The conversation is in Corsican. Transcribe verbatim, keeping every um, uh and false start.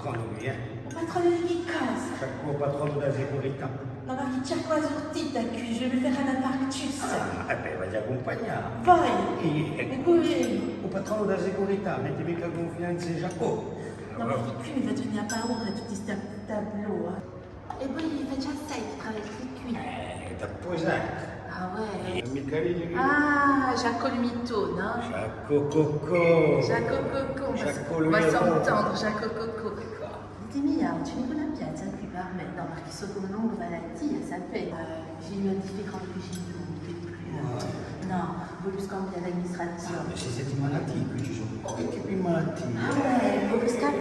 Patronu, eh? U patronu di chì cosa? Sciaccu, u patronu di a sicurità. Nò, ma chì ci hè quì a surtita quì, je vais me faire un infarctus. Ah, eh bè, vai à accumpagnà. Vai! È, è cù u patronu di a sicurità, metti micca cunfidenza in Sciaccu. Nò, ma quì mi facciu paura, tutti sti tableau, eh. È po face assai di travaglià quì. Eh, dapoi sai. Ah ouais. Eh, micca lì. Ah, Jacques le mytho, nò? Jacques Coco. Jacques Coco, on va, on va s'entendre, Jacques Coco. Ditemi, ùn ci n'hè una piazza quì per mè? Nò, perchè sò cù una longa malatia, sapete. Eh, j'ai eu un différend avec Gino, on ne peut plus, euh. Ouais. Nò, vogliu scambià l'amministrazione. Ah, ma ci sò i malati quì, ci sò. Oh, chì malatia? Ah ouais, vogliu scambià.